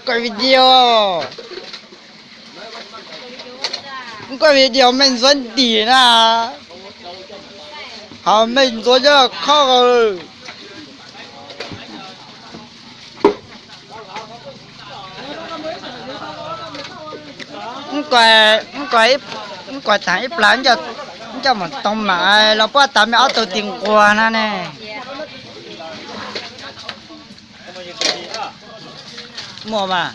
Kuaj video, kuaj video mej ntxuav ntim na, ho mej ntxuav coj khob. Kuaj taag ib plag, coj mus tau mam los puab tav mej ob tug ti nquag na ne. Muaj mas.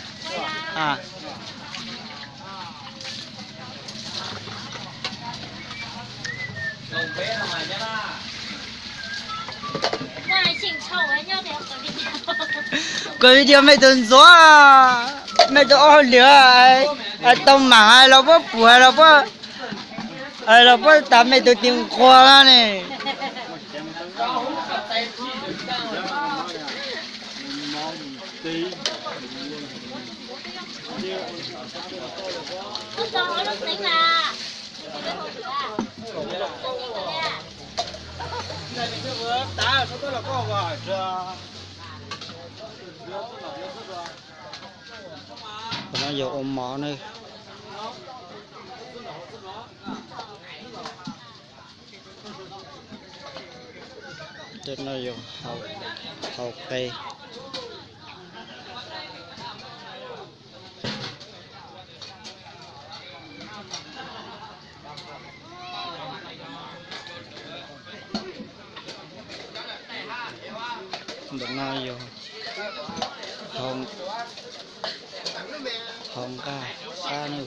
Kuaj video mej tug ntxuav, mej tug ob hauj lwm, tau mam los puab pum, los puab tav mej tug ti nquag na ne. Qhov no yog ua mov ne. Tej no yog hau qe. Ntawm no yog hau nqaj sab na.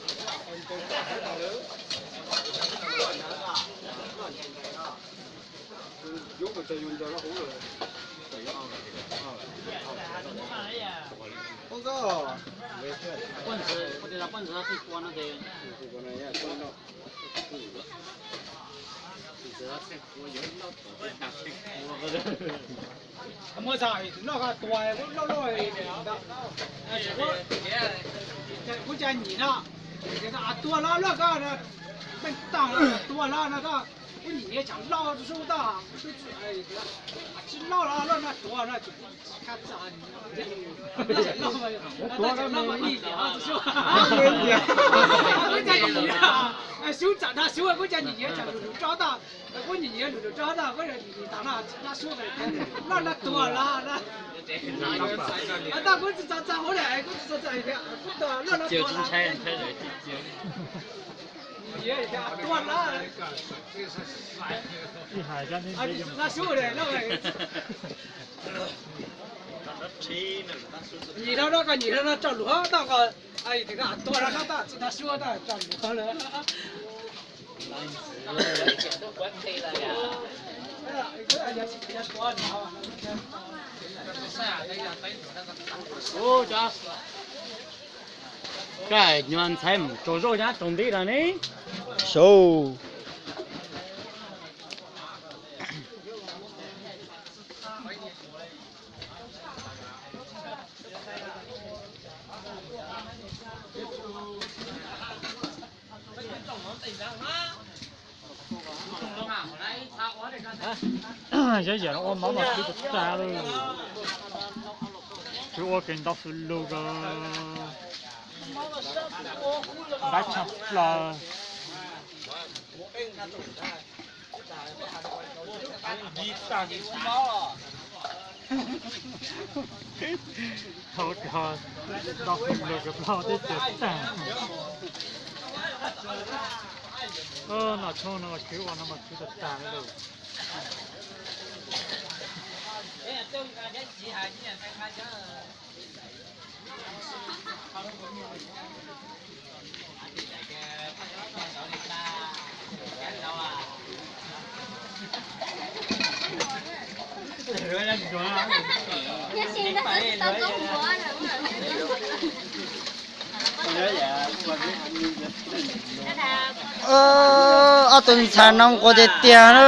Muab txog tus loj ko tua loj loj, kuv cov nyim no, tuag loj loj ko, meej tag tuag loj no ko, kuv nyim niag tsam loj tsuj toj, tsis loj loj loj no tuag no, kuv tsis khab txog. Kuv cov nyim niag, sub txawm dag sub, kuv cov nyim niag tsam lug lug tso toj, kuv nyim niag lug lug tso toj, kuv nyim niag tas no dag sub, loj no tuag loj. Toj kuv tsis txog txog huv le, kuv tsis txog txog, kuv tuag loj no tuag loj. Tuag loj. Dag sub le loj. Nyim no no koj nyim no no tso lus toj ko, tuag no toj tsis tag suab toj tso lus lawm. Koj nyuag ntxhais mus tsaug zoj nyab tsaug nti lawm ne. Saud. Yog yam no ua mov mas khwv tag tag li. Khwv ua kev ntau xws lug, ntab tshaj plaws. Thaum cov ntau xws lug cov plaub teb chaws tag. Noj tshoob no khwv ua no mas khwv tag tag li lawm. Ob tug ntxhais no nquag tiag tiag na.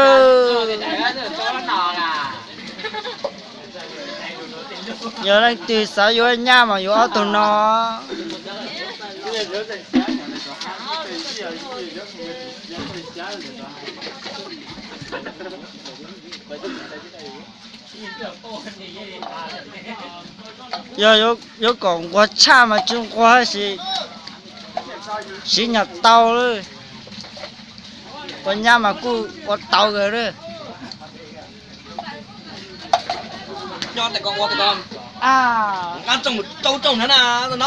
Yog leej twg xav yuav nyab mas yuav ob tug no. Yog yuav kom nquag tshaj mas tsis nquag, siv nyam tau lawm. Ua nyab mas kuj ua tau lawm.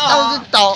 Tau tsis tau?